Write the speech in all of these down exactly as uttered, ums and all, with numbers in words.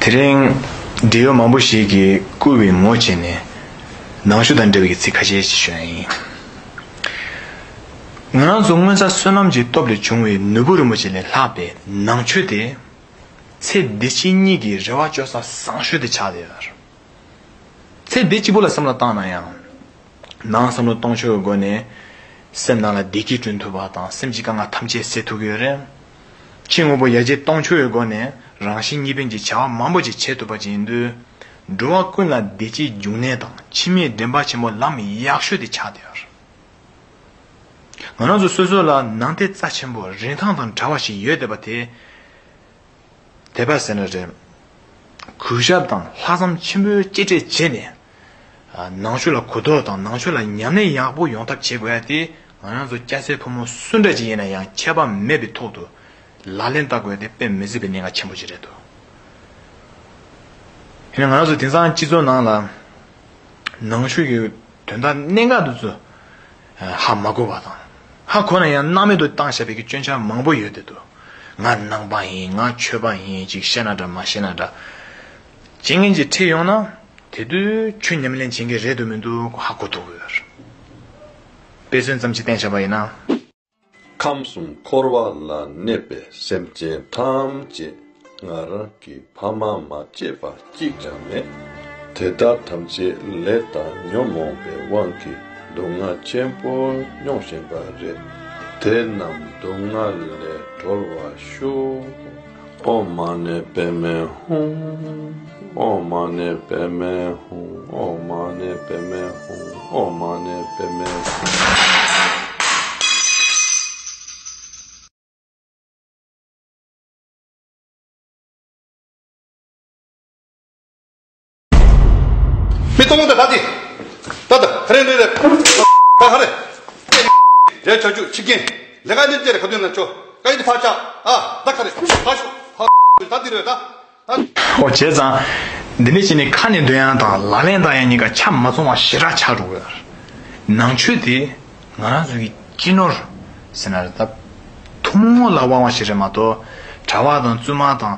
དེ་རིང་འབྲེལ་ཡོད་མང་པོ་ཞིག་གིས་བསྐུལ་བའི་ངོ་བྱས་ནས་ནང་ཆོས་དང་འབྲེལ་བའི་ཚིག་ཁ་ཤས་ཤིག་ཞུ་ཡ་ཡིན། ང་རང་ཚོ་སྔོན་བསགས་བསོད་ནམས་ཀྱི་སྟོབས་ལས་བྱུང་བའི་ནོར་བུ་རིན་པོ་ཆེ་ལས་ལྷག་པའི་ནང་ཆོས་དེ། ཚེ་འདི་ཕྱི་གཉིས་ཀྱི་རེ་བ་བཅོལ་ས་བཟང་ཤོས་དེ་ཆགས་བསྡད་ཡོད། ཚེ་འདི་གཅིག་པུ་ལ་བསམ་བློ་བཏང་ན་ཡང་། ནང་བསམ་བློ་གཏོང་ཕྱོགས་ཀྱི་སྒོ་ནས་སེམས་ནང་ལ་བདེ་སྐྱིད་བསྐྲུན་ཐུབ་པ་དང་སེམས་ཀྱི་དཀའ་ངལ་ཐམས་ཅད་སེལ་ཐུབ་ཀྱི་ཡོད་རེད། ཕྱི་དངོས་པོ་ཡར་རྒྱས་གཏོང་ཕྱོགས་ཀྱི་སྒོ་ནས་རང་གཞན་གཉིས་ཕན་གྱི་བྱ་བ་མང་པོ་ཅིག་བྱེད་ཐུབ་པ་ཅིག་ཡིན་དུས། འགྲོ་བ་ཀུན་ལ་བདེ་སྐྱིད་འབྱུང་གནས་དང་འཆི་མེད་འདྲེན་པ་ཆེན་པོ་ལམ་ཡག་ཤོས་དེ་ཆགས་བསྡད་ཡོད་རེད། ང་རང་ཚོ་སོ་སོ་ལ་ནང་དེ་རྩ་ཆེན་པོ་རིན་ཐང་དང་བྲལ་བ་ཞིག་ཡོད་བསྡད་པ་དེ། དད་པ་ཟེར་ན་རེད། གུས་ཞབས་དང་ལྷག་བསམ་ཆེན་པོས་གཅེས་སྤྲས་བྱས་ནས། ནང་ཆོས་ལ་གོ་རྟོགས་དང་ནང་ཆོས་ལ་ཉམས་ལེན་ཡག་པོ་ཡོང་ཐབས་བྱེད་དགོས་ཡ་དེ། ང་རང་ཚོ་སྐྱ་སེར་ཕོ་མོ་སུ་འདྲ་ཅིག་ཡིན་ན་ཡང་ཁྱད་པར་མེད་པའི་ཐོག་ཏུ་ལག་ལེན་བསྟར་དགོས་ཡ་དེ་དཔེ་མི་སྲིད་པའི་གནད་འགག་ཆེན་པོ་ཅིག་རེད་འདུག་ཡིན་ན་ང་རང་ཚོ་དེང་སང་སྤྱི་ཚོགས་ནང་ལ་ནང་ཆོས་ཀྱི་དོན་དག་གནད་འགག་དེ་ཚོ་ཧ་མ་གོ་བ་དང་། ཧ་གོ་ན་ཡང་སྣང་མེད་དུ་བཏང་བཞག་པའི་གི་སྐྱོན་ཆ་མང་པོ་ཡོད་དེ་འདུག་ང་ནང་པ་ཡིན། ང་ཆོས་པ་ཡིན་ཅིག་བཤད་ན་འདྲ་མ་བཤད་ན་འདྲ། བྱེད་མཁན་ཅིག་ཁྲིད་ཡོང་ན། དེ་དུས་ཆོས་ཉམས་ལེན་བྱེད་མཁན་རེད་འདུག་མི་འདུག་ཧ་གོ་ཐུབ་ཀྱི་ཡོད་རེད། དཔེ་མཚོན་ཙམ་ཅིག་བསྟན་བཞག་པ་ཡིན་ན། ཁམས་གསུམ་འཁོར་བ་ལ་གནས་པའི་སེམས་ཅན་ཐམས་ཅད་ང་རང་གི་ཕ་མ་མ་གཅིག་པ་གཅིག་ཀྱང་མེད། དེ་དག་ཐམས་ཅད་ལས་དང་ཉོན་མོངས་པའི་དབང་གིས་སྡུག་བསྔལ་ཆེན་པོ་མྱོང་བཞིན་པ་རེད། དེ་རྣམས་སྡུག་བསྔལ་ལས་གྲོལ་བར་ཤོག་ཨོཾ་མ་ཎི་པདྨེ་ཧཱུྃ། ཨོཾ་མ་ཎི་པདྨེ་ཧཱུྃ། ཨོཾ་མ་ཎི་པདྨེ་ཧཱུྃ། ཨོཾ་མ་ཎི་པདྨེ་ཧཱུྃ། མི་གཏོང་གི་ད་ད་དེ། ད་ད་ཧ་རེ་རེ་རེ། ད་ཧ་རེ། རེ་ཆ་ཆུ་ཆི་ཀིན། ལས་ཀ་ནི་ཅེ་རེ་ག་དུས་ན་ཆོ། ཀ་ཡི་དེ་ཕ་ཆ། ཨ་ད་ཁ་རེ་ཕ་ཆོ། ཧ་ད་དེ་རེ་ད། ཨོ་བྱས་ཙང་། འདི་འདྲ་བྱས་ནས་ཁ་ནས་འདོན་ཡག་དང་ལག་ལེན་བསྟར་ཡག་གཉིས་ཀ་ཆ་མ་ཚང་བ་ཞེ་དྲག་ཆགས་འགྲོ་གི་ཡོད་རེད། ནང་ཆོས་དེ་ང་རང་ཚོ་གི་སྤྱི་ནོར་ཟེར་ན་རེད་ད། ཐུན་མོང་ལ་དབང་བ་ཞིག་རེད་མ་གཏོགས། གྲྭ་པ་དང་བཙུན་མ་དང་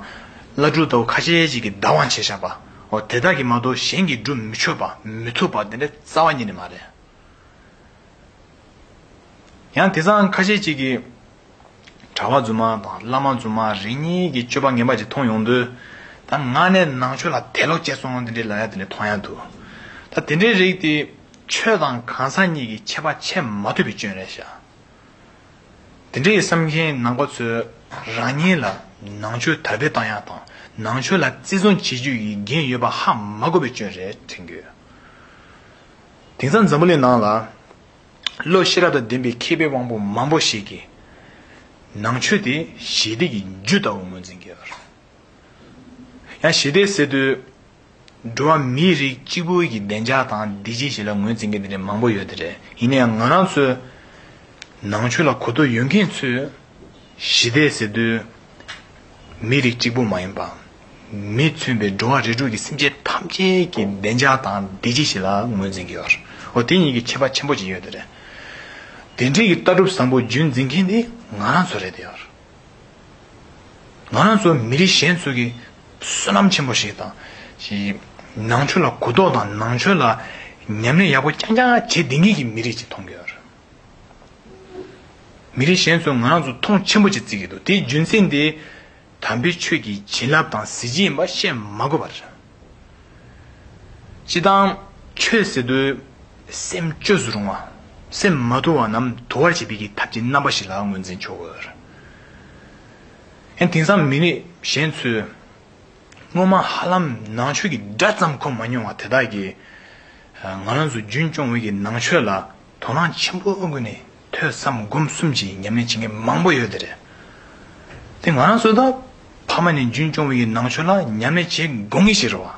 བླ་སྤྲུལ་ལྟ་བུ་ཁ་ཤས་ཤིག་གིས་བདག་དབང་བྱས་བཞག་པ། འོ་དེ་དག་གིས་མ་གཏོགས་གཞན་གྱིས་སྒྲུབ་མི་ཆོག་པ་མི་ཐུབ་པ་དེ་འདྲ་རྩ་བ་ཉིད་ནས་མ་རེད། ཡང་དེང་སང་ཁ་ཤས་ཅིག་གིས་གྲྭ་པ་རྫུན་མ་དང་བླ་མ་རྫུན་མ་རེ་གཉིས་ཀྱི་སྤྱོད་པ་ངན་པ་ཅིག་མཐོང་ཡོང་དུས། ད་ང་ནས་ནང་ཆོས་ལ་དད་ལོག་བྱས་སོང་དེ་འདྲའི་ལབ་ཡ་དེ་འདྲ་མཐོང་ཡ་འདུག་ད་དེ་འདྲའི་རིགས་དེ་ཆོས་དང་གང་ཟག་གཉིས་ཀྱི་ཁྱད་པར་ཕྱེ་མ་ཐུབ་པའི་སྐྱོན་རེད་ཤག་དེ་འདྲའི་བསམ་མཁན་ནང་པ་ཚོས་རང་ཉིད་ལ་ནང་ཆོས་དར་སྤེལ་བཏང་ཡ་དང་ནང་ཆོས་ལ་བརྩི་སྲུང་བྱེད་རྒྱུ་ཡི་འགན་ཡོད་པ་ཧ་མ་གོ་བའི་སྐྱོན་རེད་དྲན་གྱི་ཡོད། དེང་སང་འཛམ་བུ་གླིང་ནང་ལ། བློ་ཤེས་རབ་དང་ལྡན་པའི་མཁས་པའི་དབང་པོ་མང་པོ་ཞིག་གིས། ནང་ཆོས་དེ་ཞི་བདེ་ཡི་རྒྱུ་ལྟ་བུ་ངོས་འཛིན་གྱི་ཡོད་རེད། ཡང་ཞི་བདེ་ཟེར་དུས། འགྲོ་བ་མིའི་རིགས་གཅིག་པུ་ཡི་བདེ་འཇགས་དང་བདེ་སྐྱིད་ཞིག་ལ་ངོས་འཛིན་མཁན་དེ་འདྲ་མང་པོ་ཡོད་དེ་རེད། ཡིན་ན་ཡང་ང་རང་ཚོས། ནང་ཆོས་ལ་གོ་རྟོགས་ཡོད་མཁན་ཚོས། ཞི་བདེ་ཟེར་དུས། མི་རིགས་གཅིག་པུ་མ་ཡིན་པ། མི་མཚོན་པའི་འགྲོ་བ་རིགས་དྲུག་གི་སེམས་ཅན་ཐམས་ཅད་ཀྱི་བདེ་འཇགས་དང་བདེ་སྐྱིད་ཞིག་ལ་ངོས་འཛིན་གྱི་ཡོད་རེད། འོ་དེ་གཉིས་ཀྱི་ཁྱད་པར་ཆེན་པོ་ཅིག་ཡོད་དེ་རེད། དེ་འདྲའི་གི་ལྟ་གྲུབ་བཟང་པོ་རྒྱུན་འཛིན་མཁན་དེ་ང་རང་ཚོ་རེད་དེ་ཡོད་རེད། ང་རང་ཚོ་མི་རིགས་གཞན་ཚོ་གི་བསོད་ནམས་ཆེན་པོ་ཞིག་དང་། ཞིག་ནང་ཆོས་ལ་གོ་རྟོགས་དང་ནང་ཆོས་ལ་ཉམས་ལེན་ཡག་པོ་རྐྱང་རྐྱང་བྱེད་བསྡད་མཁན་གྱི་མི་རིགས་ཅིག་མཐོང་གི་ཡོད་རེད། མི་རིགས་གཞན་ཚོས་ང་རང་ཚོ་མཐོང་ཆེན་པོ་ཅིག་བརྩི་གི་འདུག་དེའི་རྒྱུ་མཚན་དེ། དམ་པའི་ཆོས་ཀྱི་བྱིན་རླབས་དང་གཟི་བརྗིད་ཡིན་པ་བཤད་མ་དགོས་པ་རེད། སྤྱིར་བཏང་ཆོས་ཟེར་དུས། སེམས་བཅོས་སུ་རུང་བ། སེམས་མ་དུལ་བ་རྣམས་དུལ་བར་བྱེད་པའི་གི་ཐབས་ཀྱི་རྣམ་པ་ཞིག་ལ་ངོས་འཛིན་ཆོག་གི་ཡོད་རེད། ཡང་དེང་སང་མི་རིགས་གཞན་ཚོས། སྔོན་མ་ཧ་ལམ་ནང་ཆོས་ཀྱི་སྒྲ་ཙམ་གོ་མ་མྱོང་བ་དེ་དག་གིས། ང་རང་ཚོ་རྒྱུན་སྐྱོང་བའི་གི་ནང་ཆོས་ལ་དོ་སྣང་ཆེན་པོ་དགོས་ནས་ཐོས་བསམ་སྒོམ་གསུམ་གྱིས་ཉམས་ལེན་བྱེད་མཁན་མང་པོ་ཡོད་དེ་རེད། དེ་ང་རང་ཚོ་ད་ཕ་མ་ནས་རྒྱུན་སྐྱོང་བའི་གི་ནང་ཆོས་ལ་ཉམས་ལེན་བྱེད་དགོས་ངེས་ཤིག་རེད་བ།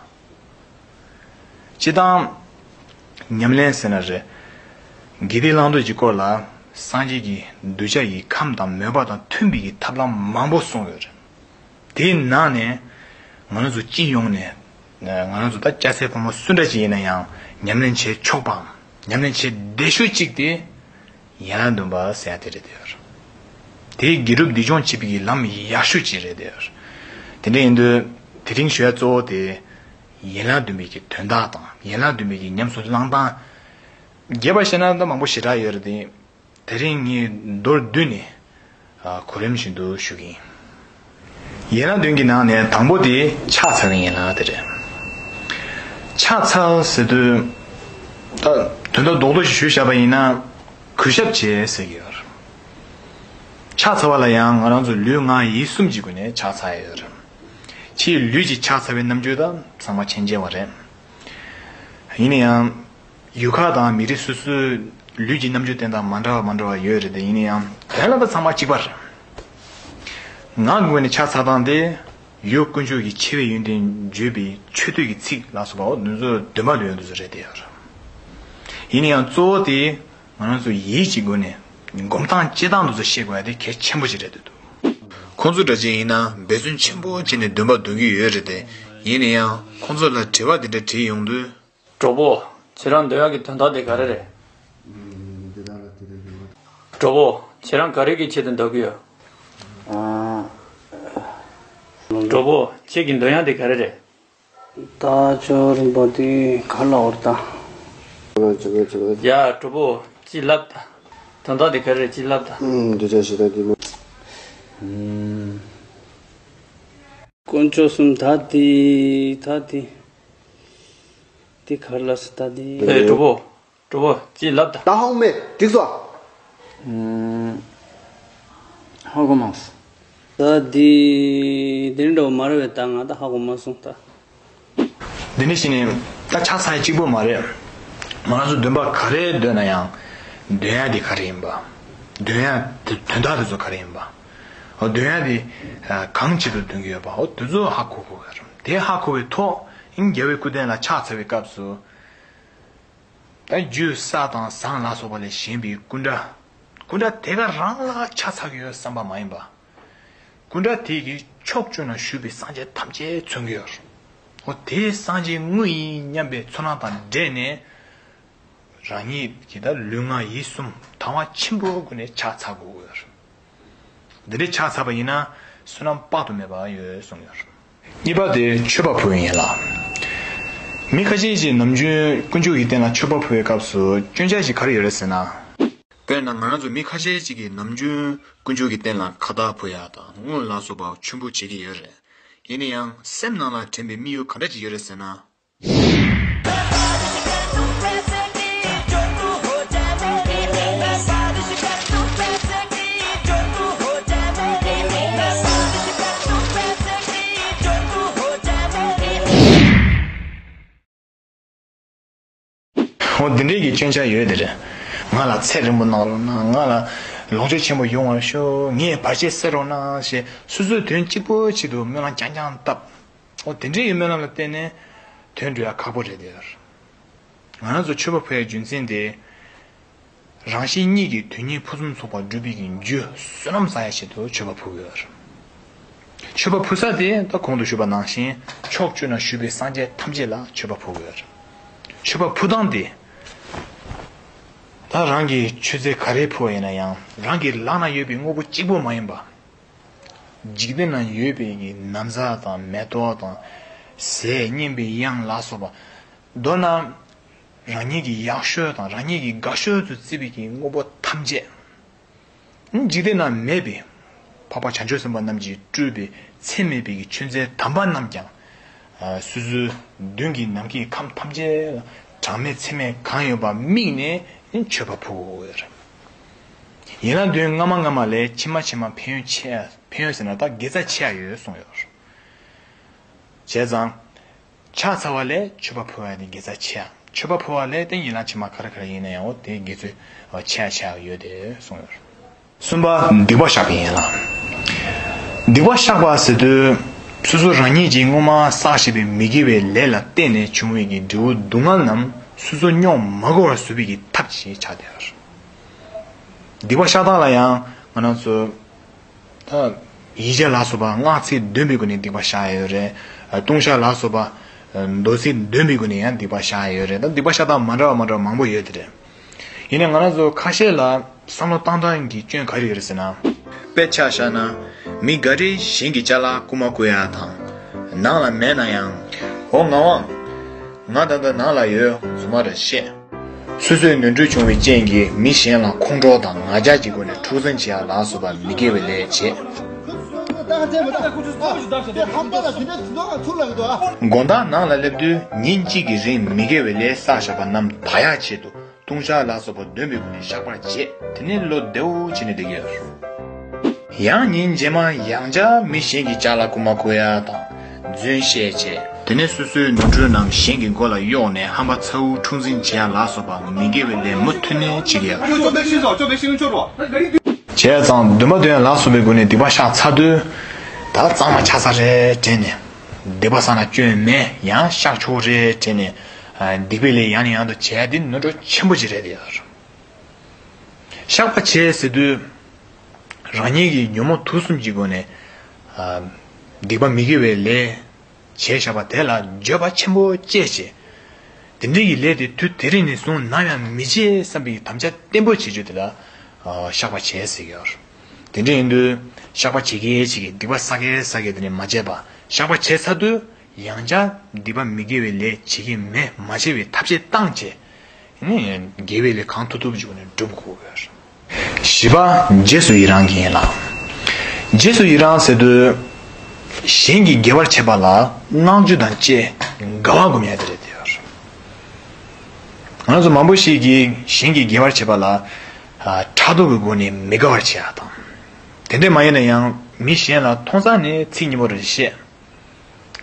སྤྱིར་བཏང་། ཉམས་ལེན་ཟེར་ན་རེད། དགེ་སྡིག་བླང་དོར་གྱི་སྐོར་ལ་སངས་རྒྱས་ཀྱིས་གདུལ་བྱ་ཡི་ཁམས་དང་མོས་པ་དང་མཐུན་པའི་གི་ཐབས་ལམ་མང་པོ་གསུངས་ཡོད་རེད། དེའི་ནང་ནས་ང་རང་ཚོ་སྤྱི་ཡོངས་ནས་ང་རང་ཚོ་ད་སྐྱ་སེར་ཕོ་མོ་སུ་འདྲ་ཅིག་ཡིན་ན་ཡང་ཉམས་ལེན་བྱེད་ཆོག་པའམ་ཉམས་ལེན་བྱེད་བདེ་ཤོས་གཅིག་དེ་ཡན་ལག་བདུན་པ་ཟེར་ཡ་དེ་རེད་དེ། དེའི་དགེ་སྒྲུབ་སྡིག་སྦྱོང་བྱེད་པའི་ལམ་ཡག་ཤོས་ཅིག་རེད་དེ། དེ་འདྲ་ཡིན་དུས་ དེ་རིང་ཞུ་ཡ་གཙོ་བོ་དེ་ཡན་ལག་བདུན་པའི་གི་དོན་དག་དང་ཡན་ལག་བདུན་པའི་གི་ཉམས་སུ་བླང་སྟངས། རྒྱས་པ་བཤད་ན་ད་མང་པོ་ཞེ་དྲག་ཡོད་རེད་དེ། དེ་རིང་ངས་མདོར་བསྡུས་ནས་གོ་རིམ་བཞིན་དུ་ཞུ་གི་ཡིན། ཡན་ལག་བདུན་གྱི་ནང་ནས་དང་པོ་དེ་ཕྱག་འཚལ་བའི་ཡན་ལག་དེ་རེད། ཕྱག་འཚལ་ཟེར་དུས་ད་དོན་དག་རྡོག་རྡོག་ཞིག་ཞུས་བཞག་པ་ཡིན་ན། གུས་ཞབས་བྱེད་ཟེར་གྱི་ཡོད་རེད། ཕྱག་འཚལ་བ་ལ་ཡང་ང་རང་ཚོ་ལུས་ངག་ཡིད་གསུམ་གྱི་སྒོ་ནས་ཕྱག་འཚལ་ཡོད་རེད། ཕྱིའི་ལུས་ཀྱི་ཕྱག་འཚལ་བའི་རྣམ་འགྱུར་དང་ཚང་མ་མཁྱེན་མཁྱེན་པ་རེད། ཡིན་ན་ཡང་། ཡུལ་ཁག་དང་མི་རིགས་སོ་སོའི་ལུས་ཀྱི་རྣམ་འགྱུར་བསྟན་སྟངས་མ་འདྲ་བ་མ་འདྲ་བ་ཡོད་རེད་དེ། ཡིན་ན་ཡང་དོན་ལ་ད་ཚང་མ་གཅིག་པ་རེད། ངག་གི་སྒོ་ནས་ཕྱག་འཚལ་སྟངས་དེ། ཡུལ་དཀོན་མཆོག་གི་ཆེ་བའི་ཡོན་ཏན་བརྗོད་པའི་མཆོད་བསྟོད་ཀྱི་ཚིག་ལ་སོགས་པའོ། འདི་ཚོ་འདོན་པ་ལོས་ཡོང་དུས་སུ་རེད་དེ་ཡོད་རེད། ཡིན་ན་ཡང་གཙོ་བོ་དེ། ང་རང་ཚོ་ཡིད་ཀྱི་སྒོ་ནས་སྒོམ་སྟངས་སྤྱི་བཏང་དུ་ཚོ་ཤེས་དགོས་ཡ་དེ་གལ་ཆེན་པོ་ཞིག་རེད་འདུག་ཁོང་ཚོ་འདྲ་ཅིག་ཡིན་ན་འབད་བརྩོན་ཆེན་པོ་བྱས་ནས་འདོན་པ་འདོན་གྱི་ཡོད་རེད་དེ། ཡིན་ན་ཡང་ཁོང་ཚོ་ལ་དྲི་བ་དེ་འདྲ་དྲིས་ཡོང་དུས། གྲོགས་པོ། ཁྱེད་རང་འདོན་ཡག་གི་དོན་དག་དེ་ག་རེ་རེད། གྲོགས་པོ། ཁྱེད་རང་ག་རེ་གི་ཆེད་དུ་འདོན་གྱི་ཡོད། གྲོགས་པོ། ཁྱེད་ཀྱི་འདོན་ཡག་དེ་ག་རེ་རེད། ད་ཅོ་རིན་པོ་དེ་ག་ལ་འོར་ད། ཡ་གྲོགས་པོ་ཅི་ལབ་ད། དོན་དག་དེ་ག་རེ་ཅི་ལབ་ད། ཨུམ་འདི་ཅག་ཞིག་ད་དེ་མོ། ཨུམ། དཀོན་མཆོག་གསུམ་ད་དེ་ད་དེ་དེ་ག་ལ་སི་ད་དེ། ཨེ་གྲོགས་པོ། གྲོགས་པོ་ཅི་ལབ་ད། ད་ཧོང་མེ་འགྲིག་སོ། ཨུམ། ཧ་གོ་མ་སོང་། ད་འདི་འདི་འདྲ་བོ་མ་རེད་པས། ད་ང་ད་ཧ་གོ་མ་སོང་ད། འདི་ནི་ཞིག་ནི་ད་ཆ་ཚང་གཅིག་པོ་མ་རེད། ང་རང་ཚོ་འདོན་པ་ག་རེ་འདོན་ན་ཡང་། འདོན་ཡ་དེ་ག་རེ་ཡིན་པ། འདོན་ཡ་དེ་དོན་དག་དེ་ཚོ་ག་རེ་ཡིན་པ། འོ་འདོན་ཡ་དེ་གང་ཆེད་དུ་འདོན་གྱི་ཡོད་པ། འོ་དེ་ཚོ་ཧ་གོ་དགོས་ཀྱི་རེད། དེ་ཧ་གོ་བའི་ཐོག་ཨིན་རྒྱལ་བའི་སྐུ་རྟེན་ལ་ཕྱག་འཚལ་བའི་སྐབས་སུ། ད་རྒྱུ་ས་དང་ཟངས་ལ་སོགས་པ་ལས་བཞེངས་པའི་སྐུ་འདྲ། སྐུ་འདྲ་དེ་ག་རང་ལ་ཕྱག་འཚལ་གྱི་ཡོད་བསམ་པ་མ་ཡིན་པ། སྐུ་འདྲ་དེ་གིས་ཕྱོགས་བཅུ་ན་བཞུགས་པའི་སངས་རྒྱས་ཐམས་ཅད་མཚོན་གྱི་ཡོད། འོ་དེའི་སངས་རྒྱས་དངོས་ཡིན་སྙམ་པའི་ཚོར་སྣང་དང་འབྲེལ་ནས། རང་ཉིད་ཀྱི་ད་ལུས་ངག་ཡིད་གསུམ་དང་བ་ཆེན་པོའི་སྒོ་ནས་ཕྱག་འཚལ་དགོས་ཀྱི་ཡོད། འདི་འདྲའི་ཕྱག་འཚལ་བ་ཡིན་ན་བསོད་ནམས་དཔག་ཏུ་མེད་པ་ཡོད་གསུངས་ཡོད། གཉིས་པ་དེ་མཆོད་པ་ཕུལ་བའི་ཡན་ལག་མི་ཁ་ཤས་ཀྱིས་ནམ་རྒྱུན་དཀོན་མཆོག་གི་རྟེན་ལ་མཆོད་པ་ཕུལ་བའི་སྐབས་སུ་སྐྱོན་ཆ་ཞིག་ག་རེ་ཡོད་རེད་ཟེར་ན། དཔེར་ན་ང་རང་ཚོ་མི་ཁ་ཤས་ཅིག་གིས་ནམ་རྒྱུན་དཀོན་མཆོག་གི་རྟེན་ལ་ཁ་བཏགས་ཕུལ་ཡ་དང་དངུལ་ལ་སོགས་པ་མཆོད་འབུལ་བྱེད་ཀྱི་ཡོད་རེད། ཡིན་ན་ཡང་སེམས་ནང་ལ་དྲན་པའི་དམིགས་ཡུལ་ག་འདྲ་ཅིག་ཡོད་རེད་ཟེར་ན། འོ་འདི་འདྲའི་གི་སྐྱོན་ཆ་ཡོད་དེ་རེད། ང་ལ་ཚེ་རིང་པོ་གནང་རོགས་གནང་། ང་ལ་ལོངས་སྤྱོད་ཆེན་པོ་ཡོང་བར་ཤོག་ངའི་བར་ཆད་སེལ་རོགས་གནང་ཞེས་སོ་སོའི་དོན་གཅིག་པོའི་ཆེད་དུ་སྨོན་ལམ་རྐྱང་རྐྱང་བཏབ། འོ་དེ་འདྲའི་ཡི་སྨོན་ལམ་ལ་བརྟེན་ནས་དོན་འགྲུབ་ཡ་ཁག་པོ་རེད་དེ། ང་རང་ཚོ་མཆོད་པ་ཕུལ་ཡ་རྒྱུ་མཚན་དེ། རང་གཞན་གཉིས་ཀྱི་དོན་གཉིས་ཕུན་སུམ་ཚོགས་པར་འགྲུབ་པའི་གི་རྒྱུ་བསོད་ནམས་བསགས་ཡ་ཆེད་དུ་མཆོད་པ་ཕུལ་གྱི་ཡོད་རེད། མཆོད་པ་ཕུལ་ས་དེ་ད་གོང་དུ་ཞུས་པ་ནང་བཞིན་ཕྱོགས་བཅུ་ན་བཞུགས་པའི་སངས་རྒྱས་ཐམས་ཅད་ལ་མཆོད་པ་ཕུལ་གྱི་ཡོད་རེད། མཆོད་པ་ཕུལ་སྟངས་དེ། ད་རང་གིས་མཆོད་རྫས་ག་རེ་ཕུལ་བ་ཡིན་ན་ཡང་རང་གི་ལག་ན་ཡོད་པའི་དངོས་པོ་གཅིག་པོ་མ་ཡིན་པ། འཇིག་རྟེན་ན་ཡོད་པའི་གི་ན་བཟའ་དང་མེ་ཏོག་དང་། ཟས་སྙན་པའི་དབྱངས་ལ་སོགས་པ། མདོར་ན། རང་ཉིད་ཀྱི་ཡག་ཤོས་དང་རང་ཉིད་ཀྱི་དགའ་ཤོས་སུ་བརྩི་བའི་གི་དངོས་པོ་ཐམས་ཅད། འཇིག་རྟེན་ན་མེད་པའི། འཕགས་པ་བྱང་ཆུབ་སེམས་དཔའ་རྣམས་ཀྱིས་སྤྲུལ་པའི་ཚད་མེད་པའི་གི་མཆོད་རྫས་དམ་པ་རྣམས་ཀྱང་། སོ་སོའི་མདུན་གྱི་ནམ་མཁའི་ཁམས་ཐམས་ཅད་ལ་གྲངས་མེད་ཚད་མེད་གང་ཡོད་པ་དམིགས་ནས་མཆོད་པ་ཕུལ་དགོས་ཀྱི་ཡོད་རེད། ཡན་ལག་བདུན་སྔ་མ་སྔ་མ་ལས་ཕྱི་མ་ཕྱི་མ་ཕན་ཡོན་ཆེ་ཡ། ཕན་ཡོན་ཟེར་ན་ད་དགེ་རྩ་ཆེ་ཡ་ཡོད་གསུངས་ཡོད་རེད། བྱས་ཙང་། ཕྱག་འཚལ་བ་ལས་མཆོད་པ་ཕུལ་བ་ནི་དགེ་རྩ་ཆེ་ཡ། མཆོད་པ་ཕུལ་བ་ལས་ཏེ་ཡན་ལག་ཕྱི་མ་ག་རེ་ག་རེ་ཡིན་ན་ཡང་འོ་དེ་དགེ་ཚུལ་ཆེ་ཡ་ཆེ་ཡ་ཡོད་དེ་གསུངས་ཡོད། གསུམ་པ་སྡིག་པ་བཤགས་པའི་ཡན་ལག་སྡིག་པ་བཤགས་པ་ཟེར་དུས། སོ་སོ་རང་ཉིད་ཀྱིས་སྔོན་མ་བསགས་བཞིན་པའི་མི་དགེ་བའི་ལས་ལ་བརྟེན་ནས་བྱུང་བའི་གི་འབྲས་བུ་སྡུག་བསྔལ་རྣམས་སོ་སོ་མྱོང་མ་དགོས་པར་བཟོ་བའི་གི་ཐབས་ཤིག་ཆགས་བསྡད་ཡོད། སྡིག་པ་བཤགས་སྟངས་ལ་ཡང་ང་རང་ཚོ། ད། ཡིག་བརྒྱ་ལ་སོགས་པ་སྔགས་ཚིག་འདོན་པའི་སྒོ་ནས་སྡིག་པ་བཤགས་ཡ་ཡོད་རེད། ལྟུང་བཤགས་ལ་སོགས་པ། མདོ་ཚིག་འདོན་པའི་སྒོ་ནས་ཡང་སྡིག་པ་བཤགས་ཡ་ཡོད་རེད། ད་སྡིག་པ་བཤགས་སྟངས་མ་འདྲ་བ་མ་འདྲ་བ་མང་པོ་ཡོད་དེ་རེད། ཡིན་ནའི་ང་རང་ཚོ་ཁ་ཤས་ལ་བསམ་བློ་བཏང་སྟངས་ཀྱི་སྐྱོན་ག་རེ་ཡོད་རེད་ཟེར་ན། དཔེ་ཆ་བཞག་ན། མི་འགའ་རེས་གཞན་གྱི་ཅ་ལག་རྐུ་མ་རྐུ་ཡ་དང་། ནང་ལ་མེད་ན་ཡང་། འོ་ངག་དབང་། ང་ད་ལྟ་ནང་ལ་ཡོད་རྫུན་མ་རེད་བཤད། སོ་སོའི་ནོར་འཁྲུལ་བྱུང་བའི་རྐྱེན་གྱིས་མི་གཞན་ལ་ཁོང་ཁྲོ་དང་ང་རྒྱལ་གྱི་སྒོ་ནས་འཁྲུག་འཛིང་བྱེད་ཡ་ལ་སོགས་པ་མི་དགེ་བའི་ལས་བྱེད། དགོང་དག་ནང་ལ་སླེབས་དུས་ཉིན་གཅིག་གི་རིང་མི་དགེ་བའི་ལས་བསགས་བཞག་པ་རྣམས་དག་ཡག་ཆེད་དུ་ལྟུང་བཤགས་ལ་སོགས་པ་འདོན་པའི་སྒོ་ནས་བཤགས་པར་བྱེད། དེ་ནས་བློ་བདེ་བོ་བྱས་ནས་བསྡད་ཀྱི་ཡོད། ཡང་ཉིན་རྗེས་མ་ཡང་བསྐྱར་མི་གཞན་གྱི་ལྕགས་ལ་རྐུན་མ་རྐུ་ཡ་དང་རྫུན་བཤད་བྱས། དེ་ནས་སོ་སོའི་ནོར་འཁྲུལ་རྣམས་གཞན་གྱི་མགོ་ལ་གཡོགས་ནས་ཧམ་པ་ཚ་བོ་འཁྲུག་འཛིང་བྱེད་ཡ་ལ་སོགས་པ་མི་དགེ་བའི་ལས་མུ་མཐུད་ནས་བྱེད་ཀྱི་ཡོད། བྱས་ཙང་འདུན་པ་འདོན་ཡ་ལ་སོགས་པའི་སྒོ་ནས་སྡིག་པ་བཤགས་ཚར་དུས། ད་གཙང་མ་ཆགས་ས་རེད་དྲན་ནས། སྡིག་པ་བསགས་ན་སྐྱོན་མེད། ཡང་བཤགས་ཆོག་རེད་དྲན་ནས། སྡིག་པའི་ལས་ཡང་ནས་ཡང་དུ་བྱས་ཏེ་ནོར་འཁྲུལ་ཆེན་པོ་ཅིག་རེད་དེ་ཡོད། བཤགས་པ་བྱས་ཟེར་དུས། རང་ཉིད་ཀྱིས་ཉོན་མོངས་དུག་གསུམ་གྱི་སྒོ་ནས། སྡིག་པ་མི་དགེ་བའི་ལས། བྱས་བཞག་པ་དེ་ལ་འགྱོད་པ་ཆེན་པོ་སྐྱེས་བྱས། དེ་འདྲའི་གི་ལས་དེ་དུས་དེ་རིང་ནས་བཟུང་ནམ་ཡང་མི་བྱེད་བསམ་པའི་དམ་བཅའ་བརྟན་པོ་བྱེད་རྒྱུ་དེ་ལ། བཤགས་པ་བྱས་ཟེར་གྱི་ཡོད། དེ་འདྲ་ཡིན་དུས་བཤགས་པ་བྱེད་མཁན་ཞིག་གིས་སྡིག་པ་བསགས་མཁན་བསགས་མཁན་དེ་ནས་མ་བྱས་པ། བཤགས་པ་བྱས་ཚར་དུས་ཡང་བསྐྱར་སྡིག་པ་མི་དགེ་བའི་ལས་བྱེད་ཀྱི་མེད་མ་བྱས་པའི་ཐབས་ཤེས་བཏང་བྱས། ནི་དགེ་བའི་ལས་གང་ཐུབ་ཐུབ་ཀྱི་སྒོ་ནས་སྒྲུབ་དགོས་ཡོད། བཞི་པ་རྗེས་སུ་ཡི་རང་གི་ཡིན་ལ། རྗེས་སུ་ཡི་རང་ཟེར་དུས། གཞན་གྱི་དགེ་བར་བྱེད་པ་ལ་བསྔགས་བརྗོད་དང་བཅས་དགའ་བ་སྒོམ་ཡ་དེ་རེད་དེ། ང་ཚོ་མང་པོ་ཞིག་གིས་གཞན་གྱི་དགེ་བར་བྱེད་པ་ལ། ཕྲག་དོག་གི་སྒོ་ནས་མི་དགའ་བར་བྱེད་ཡ་དང་། དེ་འདྲས་མ་ཡིན་ན་ཡང་མི་གཞན་ལ་མཐོང་ས་ནས་ཚིག་སྙན་པོ་རེ་བཤད།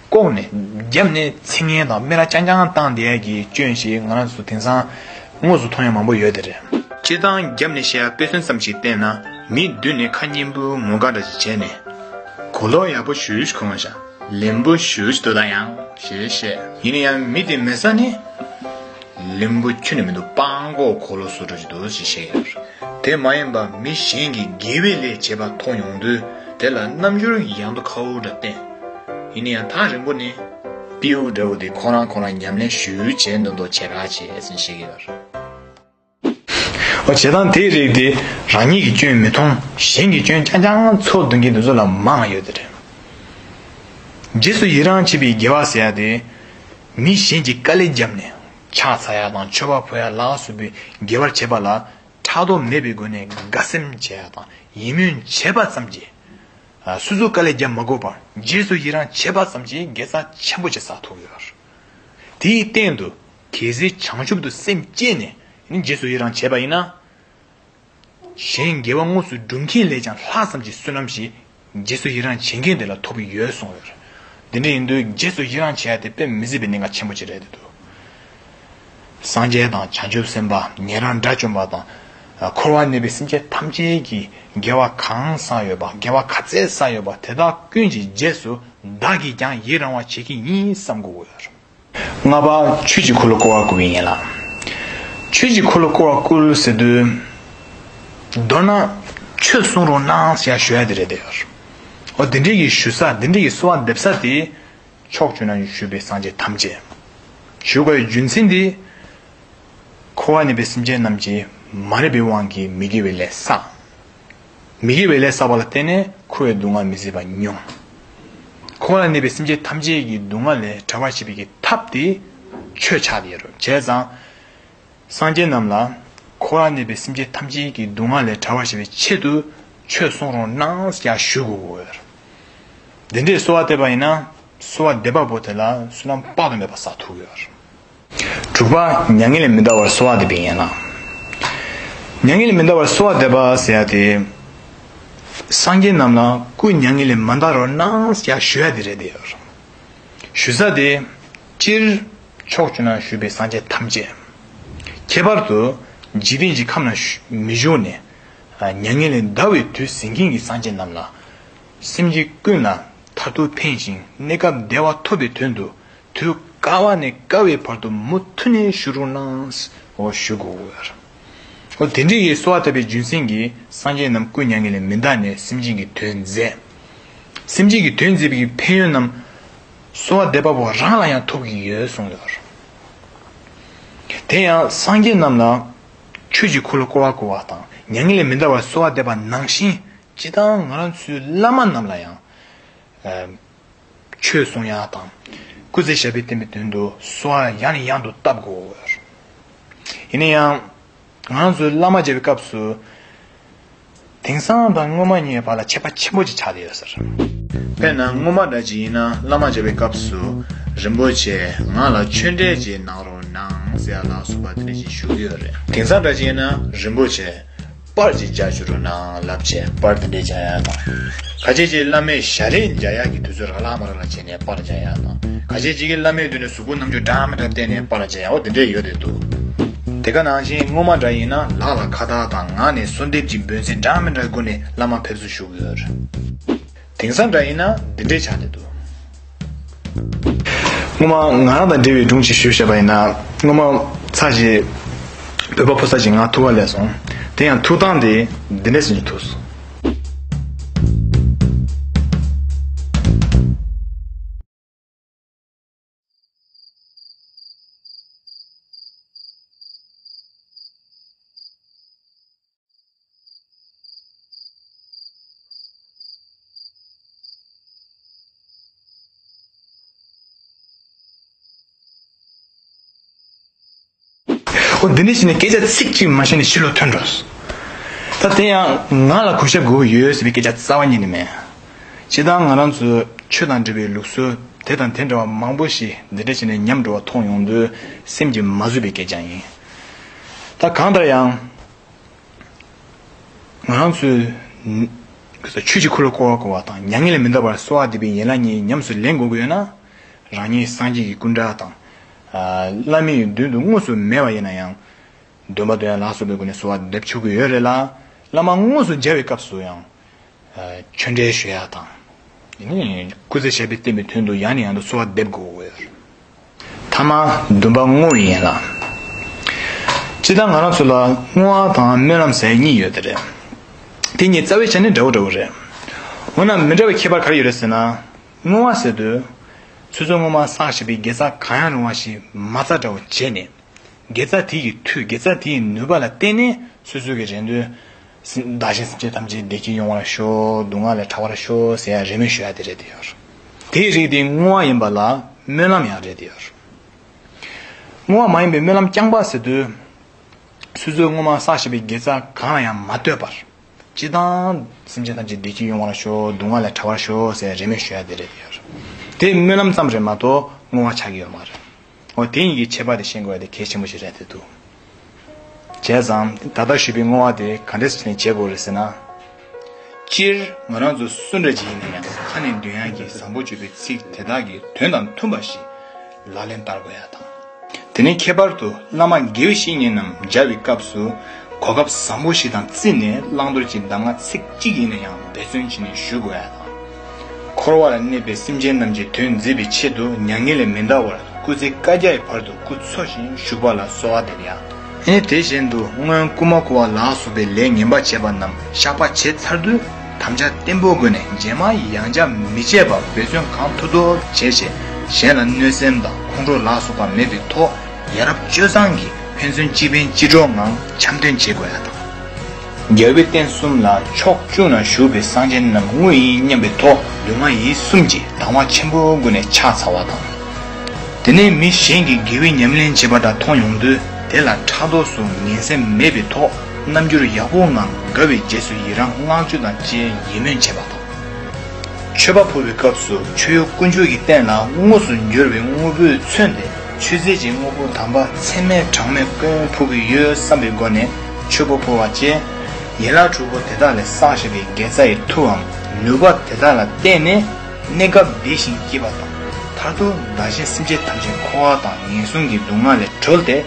ལྐོག་ནས་རྒྱབ་ནས་ཚིག་ངན་དང་སྨད་ར་རྐྱང་རྐྱང་བཏང་བསྡད་ཡ་གི་སྐྱོན་ཞིག་ང་རང་ཚོ་དེང་སང་དངོས་སུ་མཐོང་ཡ་མང་པོ་ཡོད་དེ་རེད། སྤྱིར་བཏང་རྒྱབ་ནས་བཤད་ཡ་དཔེ་མཚོན་ཙམ་ཞིག་བསྟན་ན། མི་མདུན་ནས་ཁ་སྙན་པོའི་ངུ་སྐད་འདྲ་ཞིག་བྱས་ནས། གོས་ལོག་ཡག་པོ་ཞུ་ཞུ་གོན་ཤག་ལེན་པོ་ཞུ་ཞུ་འདུག་ད་ཡང་ཞེས་བཤད། ཡིན་ན་ཡང་མི་དེ་མེད་ས་ནས། ལེན་པོ་ཁྱོན་ནས་མི་འདུག་སྤང་གོ་གོས་ལོག་བཟོ་འདྲ་ཞིག་འདུག་ཞེས་བཤད་ཡོད། དེ་མ་ཡིན་པ་མི་གཞན་གྱིས་དགེ་བའི་ལས་བྱེད་པ་མཐོང་ཡོང་དུས་དེ་ལ་རྣམ་འགྱུར་ཡང་དུ་ཁ་བོ་འདྲ་བསྟན། ཡིན་ན་ཡང་ཐག་རིང་པོ་ནས། སྤྲེའུ་འདྲ་བོ་དེ་ཁོ་རང་ཁོ་རང་ཉམས་ལེན་ཞུ་བྱས་འདོན་མདོག་བྱེད་ར་བྱས་ཟིན་ཤེས་ཀྱི་ཡོད། འོ་བྱེད་སྟངས་དེའི་རིགས་དེ་རང་ཉིད་ཀྱི་སྐྱོན་མི་མཐོང་གཞན་གྱི་སྐྱོན་རྐྱང་རྐྱང་ཚོར་འདོན་མཁན་དེ་ཚོ་ལ་མང་ཡོད་དེ་རེད། རྗེས་སུ་ཡི་རང་བྱེད་པའི་དགེ་བ་ཟེར་ཡ་དེ། མི་གཞན་གྱིས་དཀའ་ལས་བརྒྱབ་ནས་ཕྱག་འཚལ་ཡ་དང་མཆོད་པ་ཕུལ་ཡ་ལ་སོགས་པའི་དགེ་བར་བྱེད་པ་ལ། ཕྲག་དོག་མེད་པའི་སྒོ་ནས་དགའ་སེམས་བྱེད་ཡ་དང་ཡིད་སྨོན་བྱེད་པ་ཙམ་གྱིས། སོ་སོ་དཀའ་ལས་རྒྱབ་མ་དགོས་པར་རྗེས་སུ་ཡི་རང་བྱེད་པ་ཙམ་གྱིས་དགེ་རྩ་ཆེན་པོ་ཅིག་བསགས་ཐུབ་ཡོད། དེའི་སྟེང་དུ་གལ་སྲིད་བྱང་ཆུབ་ཏུ་སེམས་བསྐྱེད་ནས་ནི་རྗེས་སུ་ཡི་རང་བྱས་པ་ཡིན་ན། གཞན་དགེ་བ་དངོས་སུ་སྒྲུབ་མཁན་ལས་ཀྱང་ལྷག་ཙམ་གྱི་བསོད་ནམས་ཤིག་རྗེས་སུ་ཡི་རང་བྱེད་མཁན་དེ་ལ་ཐོབ་ཀྱི་ཡོད་གསུངས་ཡོད། འདི་འདྲ་ཡིན་དུས་རྗེས་སུ་ཡི་རང་བྱེད་ཡ་དེ་དཔེ་མི་སྲིད་པའི་གནད་འགག་ཆེན་པོ་ཅིག་རེད་འདུག་སངས་རྒྱས་དང་བྱང་ཆུབ་སེམས་དཔའ་ཉན་རང་དགྲ་བཅོམ་པ་དང་། འཁོར་བ་གནས་པའི་སེམས་ཅན་ཐམས་ཅད་ཀྱི་དགེ་བ་གང་བསགས་ཡོད་པ་དགེ་བ་ག་ཚད་བསགས་ཡོད་པ་དེ་དག་ཀུན་གྱི་རྗེས་སུ་བདག་གིས་ཀྱང་ཡི་རང་བ་བྱེད་ཀྱི་ཡིན་བསམ་དགོས་ཡོད། ལྔ་པ་ཆོས་ཀྱི་འཁོར་ལོ་བསྐོར་བར་བསྐུལ་བ་ཡིན་ལ། ཆོས་ཀྱི་འཁོར་ལོ་བསྐོར་བར་བསྐུལ་ཟེར་དུས། མདོར་ན། ཆོས་གསུང་རོགས་གནང་ཟེར་ཡ་ཞུ་ཡ་དེ་རེད་དེ། འོ་དེ་འདྲའི་གི་ཞུ་ས་དེ་འདྲའི་གི་གསོལ་བ་འདེབས་ས་དེ། ཕྱོགས་བཅུ་ན་བཞུགས་པའི་སངས་རྒྱས་ཐམས་ཅད། ཞུ་དགོས་པའི་རྒྱུ་མཚན་དེ། འཁོར་བ་ནས་པའི་སེམས་ཅན་རྣམས་ཀྱིས་མ་རིག་པའི་དབང་གིས་མི་དགེ་བའི་ལས་བསགས། མི་དགེ་བའི་ལས་བསགས་པ་ལ་བརྟེན་ནས་འཁོར་བའི་སྡུག་བསྔལ་མི་བཟད་པ་མྱོང་། འཁོར་བ་ལ་གནས་པའི་སེམས་ཅན་ཐམས་ཅད་ཀྱི་སྡུག་བསྔལ་ལས་བྲལ་བར་བྱེད་པའི་གི་ཐབས་དེ་ཆོས་ཆགས་ཏེ་ཡོད་རེད། བྱས་ཙང་། སངས་རྒྱས་རྣམས་ལ་འཁོར་བ་ལ་གནས་པའི་སེམས་ཅན་ཐམས་ཅད་ཀྱི་སྡུག་བསྔལ་ལས་བྲལ་བར་བྱེད་པའི་ཆེད་དུ་ཆོས་གསུང་རོགས་གནང་ཡང་ཞུ་དགོས་ཀྱི་ཡོད་རེད། འདི་འདྲའི་གསོལ་བ་འདེབས་པ་ཡིན་ན་གསོལ་བ་འདེབས་པ་པོ་དེ་ལ་བསོད་ནམས་དཔག་ཏུ་མེད་པ་བསགས་ཐུབ་ཀྱི་ཡོད་རེད། དྲུག་པ། མྱ་ངན་ལས་མི་འདའ་བར་གསོལ་བ་འདེབས་པའི་ཡན་ལག་མྱ་ངན་ལས་མི་འདའ་བར་གསོལ་བ་འདེབས་པ་ཟེར་ཡ་དེ། སངས་རྒྱས་རྣམས་ལ་སྐུ་མྱ་ངན་ལས་མ་འདའ་རོགས་གནང་ཟེར་ཞུ་ཡ་དེ་རེད་དེ། ཞུ་ས་དེ། སྤྱིར། ཕྱོགས་བཅུ་ན་བཞུགས་པའི་སངས་རྒྱས་ཐམས་ཅད། ཁྱད་པར་དུ། འཇིག་རྟེན་གྱི་ཁམས་ན་མི་བཞུགས་ནས། མྱ་ངན་ལས་འདའ་བའི་དུས་ཟིན་མཁན་གྱི་སངས་རྒྱས་རྣམས་ལ། སེམས་ཅན་ཀུན་ལ་མཐར་ཐུག་ཕན་ཞིང་གནས་སྐབས་བདེ་བ་ཐོབ་པའི་དོན་དུ། དུས་དཀའ་བ་ནས་དཀའ་བའི་བར་དུ་མུ་མཐུད་ནས་ཞུ་རོགས་གནང་། འོ་ཞུ་དགོས། འོ་དེ་འདྲའི་གསོལ་བ་བཏབ་པའི་རྒྱུ་མཚན་གྱིས་སངས་རྒྱས་རྣམས་སྐུ་མྱ་ངན་ལས་མི་འདའ་ནས་སེམས་ཅན་གྱི་དོན་མཛད། སེམས་ཅན་གྱི་དོན་མཛད་པའི་ཕན་ཡོན་རྣམས། གསོལ་བ་འདེབས་པ་པོ་རང་ལ་ཡང་ཐོབ་ཀྱི་ཡོད་གསུངས་ཡོད། དེ་ཡང་སངས་རྒྱས་རྣམས་ལ་ཆོས་ཀྱི་འཁོར་ལོ་བསྐོར་བར་བསྐུལ་བ་དང་མྱ་ངན་ལས་མི་འདའ་བར་གསོལ་བ་འདེབས་པ་ནང་བཞིན་སྤྱིར་བཏང་ང་རང་ཚོའི་བླ་མ་རྣམས་ལ་ཡང་། ཨ། ཆོས་གསུང་ཡག་དང་། སྐུ་ཚེ་ཞབས་པད་བརྟན་པའི་དོན་དུ་གསོལ་བ་ཡང་ནས་ཡང་དུ་བཏབ་དགོས། ཡིན་ན་ཡང་། ང་རང་ཚོའི་བླ་མ་མཇལ་བའི་སྐབས་སུ། དེང་སང་དང་སྔོན་མ་གཉིས་བར་ལ་ཁྱད་པར་ཆེན་པོ་ཅིག་ཆགས་བསྡད་ཡོད་ཟེར། དཔེར་ན་སྔོན་མ་འདྲ་ཅིག་ཡིན་ན་བླ་མ་མཇལ་བའི་སྐབས་སུ། རིན་པོ་ཆེ་ང་ལ་ཆོས་འབྲེལ་ཅིག་གནང་རོགས་གནང་ཟེར་ཡ་ལ་སོགས་པ་དེ་འདྲ་ཅིག་ཞུ་གི་ཡོད་རེད། དེང་སང་འདྲ་ཅིག་ཡིན་ན་རིན་པོ་ཆེ། པར་ཅིག་རྒྱག་བཅུག་རོགས་གནང་ལབ་བྱས་པར་དེ་འདྲས་རྒྱག་ཡག་དང་། ཁ་ཤས་ཅིག་བླ་མའི་ཞལ་རས་རྒྱག་ཡག་གི་དུས་ཚོད་རག་ལ་མ་རག་ལ་བྱས་ནས་པར་རྒྱག་ཡག་དང་། ཁ་ཤས་ཅིག་གིས་བླ་མའི་མདུན་ནས་གཟུགས་པོ་རྣམ་འགྱུར་འདྲ་མི་འདྲ་བསྟན་ནས་པར་རྒྱག་ཡག་འོ་དེ་འདྲས་ཡོད་དེ་འདུག་དེ་ག་ནང་བཞིན་སྔོན་མ་འདྲ་ཡིན་ན་ལག་ལ་ཁ་བཏགས་དང་ངག་ནས་གསོལ་འདེབས་ཀྱི་འབོད་ཚིག་འདྲ་མི་འདྲ་སྒོ་ནས་བླ་མ་ཕེབས་བསུ་ཞུ་གི་ཡོད་རེད། དེང་སང་འདྲ་ཡིན་ན་འདི་འདྲས་ཆགས་བསྡད་འདུག་སྔོན་མ་ང་རང་དང་འབྲེལ་བའི་སྒྲུང་ཅིག་ཞུས་བཞག་པ་ཡིན་ན། སྔོན་མ་ཚར་ཞིག་བོད་པ་ཕོ་གསར་ཅིག་ང་ཐུག་པ་སླེབས་སོང་། དེ་ཡང་ཐུག་སྟངས་དེ་འདི་འདྲས་ཟིན་གྱི་ཐུག་སོང་། ཨོ་འདི་འདྲ་བྱས་ནས་སྐད་ཆ་ཚིག་གཅིག་མ་བཤད་ནས་ཕྱི་ལོགས་ཐོན་འགྲོ། ད་དེ་ཡང་ང་ལ་གུས་ཞབས་དགོས་ཀྱི་ཡོད་ཟེར་བའི་སྐད་ཆ་རྩ་བ་ཉིད་ནས་མེད། སྤྱིར་བཏང་ང་རང་ཚོའི་ཆོས་དང་འབྲེལ་བའི་ལུགས་སྲོལ་དེ་དང་དེ་འདྲ་བ་མང་པོ་ཞིག་འདི་འདྲ་བྱས་ནས་ཉམས་འགྲོ་བ་མཐོང་ཡོང་དུས་སེམས་ཀྱིས་མ་བཟོད་པའི་སྐད་ཆ་ཡིན། ད་གང་ལྟར་ཡང་། ང་རང་ཚོས་ཆོས་ཀྱི་འཁོར་ལོ་བསྐོར་བ་བསྐོར་བ་དང་མྱ་ངན་ལས་མི་འདའ་བར་གསོལ་བ་འདེབས་པའི་ཡན་ལག་གཉིས་ཉམས་སུ་ལེན་དགོས་ཀྱི་ཡོད་ན། རང་ཉིད་སངས་རྒྱས་ཀྱི་སྐུ་འདྲ་དང་། བླ་མའི་མདུན་དུ་དངོས་སུ་མེད་པ་ཡིན་ན་ཡང་། འདོན་པ་འདོན་ཡ་ལ་སོགས་པའི་སྒོ་ནས་གསོལ་བ་འདེབས་ཆོག་གི་ཡོད་རེད་ལ། བླ་མ་དངོས་སུ་མཇལ་བའི་སྐབས་སུ་ཡང་། ཆོས་འབྲེལ་ཞུ་ཡ་དང་། ཡིན་ནའི་སྐུ་ཚེ་ཞབས་པད་བརྟན་པའི་དོན་དུ་ཡང་ནས་ཡང་དུ་གསོལ་བ་འདེབས་དགོས་ཀྱི་ཡོད་རེད། ཐ་མ་འདུན་པ་བསྔོ་བའི་ཡན་ལག་སྤྱིར་བཏང་ང་རང་ཚོ་ལ་བསྔོ་བ་དང་སྨོན་ལམ་ཟེར་གཉིས་ཡོད་དེ་རེད། དེ་གཉིས་རྩ་བའི་ཆ་ནས་འདྲ་བོ་འདྲ་བོ་རེད། འོ་ན་མི་འདྲ་བའི་ཁྱད་པར་ག་རེ་ཡོད་རེད་ཟེར་ན། བསྔོ་བ་ཟེར་དུས། ཆུ་ཚོད་སྔོན་མ་བསགས་བཞག་པའི་དགེ་རྩ་གང་ཡང་རུང་བ་ཞིག་མ་རྩ་འདྲ་བོ་བྱས་ནས། དགེ་རྩ་དེ་ཡི་མཐུ་དགེ་རྩ་དེ་ཡི་ནུས་པ་ལ་བརྟེན་ནས་སོ་སོ་གི་རེ་འདུན། བདག་གཞན་སེམས་ཅན་ཐམས་ཅད་བདེ་སྐྱིད་ཡོང་བར་ཤོག་སྡུག་བསྔལ་ལས་ཐར་བར་ཤོག་ཟེར་ཡ་རེ་སྨོན་ཞུ་ཡ་དེ་རེད་དེ་ཡོད། དེའི་རིགས་དེ་བསྔོ་བ་ཡིན་པ་ལ་སྨོན་ལམ་ཡང་རེད་དེ་ཡོད། བསྔོ་བ་མ་ཡིན་པའི་སྨོན་ལམ་རྐྱང་པ་ཟེར་དུས། སོ་སོས་སྔོན་མ་བསགས་བཞག་པའི་དགེ་རྩ་གང་ལ་ཡང་མ་ལྟོས་པར། སྤྱིར་བཏང་སེམས་ཅན་ཐམས་ཅད་བདེ་སྐྱིད་ཡོང་བར་ཤོག་སྡུག་བསྔལ་ལས་ཐར་བར་ཤོག་ཟེར་རེ་སྨོན་ཞུ་ཡ་དེ་རེད་དེ་ཡོད། དེ་སྨོན་ལམ་ཙམ་རེད་མ་གཏོགས་བསྔོ་བ་ཆགས་ཀྱི་ཡོད་མ་རེད། འོ་དེ་གཉིས་ཀྱི་ཁྱད་པར་དེ་ཤེས་དགོས་ཡ་དེ་གལ་ཆེན་པོ་ཞིག་རེད་དེ་འདུག་བྱས་ཙང་ད་ལྟ་ཞུས་པའི་བསྔོ་བ་དེ་ག་འདྲས་སེ་བྱས་ནས་བྱེད་དགོས་རེད་ཟེར་ན། སྤྱིར་ང་རང་ཚོ་སུ་འདྲ་ཅིག་ཡིན་ན་ཡང་ཁ་ནས་འདོན་ཡག་གི་བཟང་པོ་བརྗོད་པའི་ཚིག་དེ་དག་གི་དོན་དང་མཐུན་པ་ཞིག་ལག་ལེན་བསྟར་དགོས་ཡ་དང་། དེ་ནས་ཁྱད་པར་དུ་བླ་མ་དགེ་བའི་བཤེས་གཉེན་རྣམས་མཇལ་བའི་སྐབས་སུ་གོ་སྐབས་བཟང་པོ་ཞིག་དང་བརྩིས་ནས་བླང་དོར་གྱི་གདམས་ངག་ཚིག་གཅིག་ཡིན་ན་ཡང་འབད་བརྩོན་བྱས་ནས་ཞུ་དགོས་ཡ་དང་། འཁོར་བ་ལ་གནས་པའི་སེམས་ཅན་རྣམས་ཀྱི་དོན་མཛད་པའི་ཆེད་དུ་མྱ་ངན་ལས་མི་འདའ་བར་སྐུ་ཚེ་བསྐལ་བརྒྱའི་བར་དུ་སྐུ་འཚོ་ཞིང་བཞུགས་པ་ལ་གསོལ་བ་འདེབས་ཡ། ཨེ་ནི་དེ་བཞིན་དུ་སྔོན་རྐུ་མ་རྐུ་བ་ལ་སོགས་པའི་ལས་ངན་པ་བྱས་པ་རྣམས་བཤགས་པ་བྱས་ཚར་དུས་དམ་བཅའ་བརྟན་པོའི་སྒོ་ནས་རྗེས་མ་ཡང་བསྐྱར་མི་བྱེད་པར་འབད་བརྩོན་གང་ཐུབ་ཐུབ་བྱས་བྱས་གཞན་ལ་གནོད་སེམས་དང་ཁོང་ཁྲོ་ལ་སོགས་པ་མེད་པའི་ཐོག་ཡ་རབས་སྤྱོད་བཟང་གིས་ཕན་ཚུན་གཅིག་ཕན་གཅིག་གྲོགས་ངང་འཆམ་མཐུན་བྱེད་དགོས་ཡ་དང་། རྒྱལ་བའི་བསྟན་གསུམ་ལ་ཕྱོགས་བཅུ་ན་བཞུགས་པའི་སངས་རྒྱས་རྣམས་དངོས་ཡིན་སྙམ་པའི་ཐོག་ལུས་ངག་ཡིད་གསུམ་གྱིས་དང་བ་ཆེན་པོའི་སྒོ་ནས་ཕྱག་འཚལ་བ་དང་། དེ་ནས་མི་གཞན་གྱིས་དགེ་བའི་ཉམས་ལེན་བྱེད་པ་འདྲ་མཐོང་ཡོང་དུས་དེ་ལ་ཕྲག་དོག་སོགས་ངན་སེམས་མེད་པའི་ཐོག་རྣམ་འགྱུར་ཡག་པོ་ངང་དགའ་བའི་རྗེས་སུ་ཡི་རང་བསྔགས་བརྗོད་དང་བཅས་ཡིད་སྨོན་བྱེད་པ་དང་། མཆོད་པ་ཕུལ་བའི་སྐབས་སུ་མཆོད་གཡོག་དཀོན་མཆོག་གི་རྟེན་ལ་དངོས་སུ་འབྱོར་བའི་དངོས་པོས་མཚོན་ཏེ་མཆོད་རྫས་ཀྱི་དངོས་པོ་དམ་པ་ཚད་མེད་གྲངས་མེད་ཀུན་ཕུལ་གྱི་ཡོད་བསམ་པའི་སྒོ་ནས་མཆོད་པ་ཕུལ་བ་བཅས་ཡན་ལག་དྲུག་པོ་དེ་དག་ལས་བསགས་བཞག་པའི་དགེ་རྩ་ཡི་མཐུའམ་ནུས་པ་དེ་དག་ལ་བརྟེན་ནས། གནས་སྐབས་བདེ་ཞིང་སྐྱིད་པ་དང་མཐར་ཐུག་བདག་གཞན་སེམས་ཅན་ཐམས་ཅད་འཁོར་བ་དང་ངན་སོང་གི་སྡུག་བསྔལ་ལས་གྲོལ་ཏེ་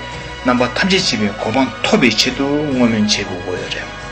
རྣམ་པ་ཐམས་ཅད་མཁྱེན་པའི་གོ་འཕང་ཐོབ་པའི་ཆེད་དུ་བསྔོ་སྨོན་བྱེད་དགོས་ཀྱི་ཡོད་རེད།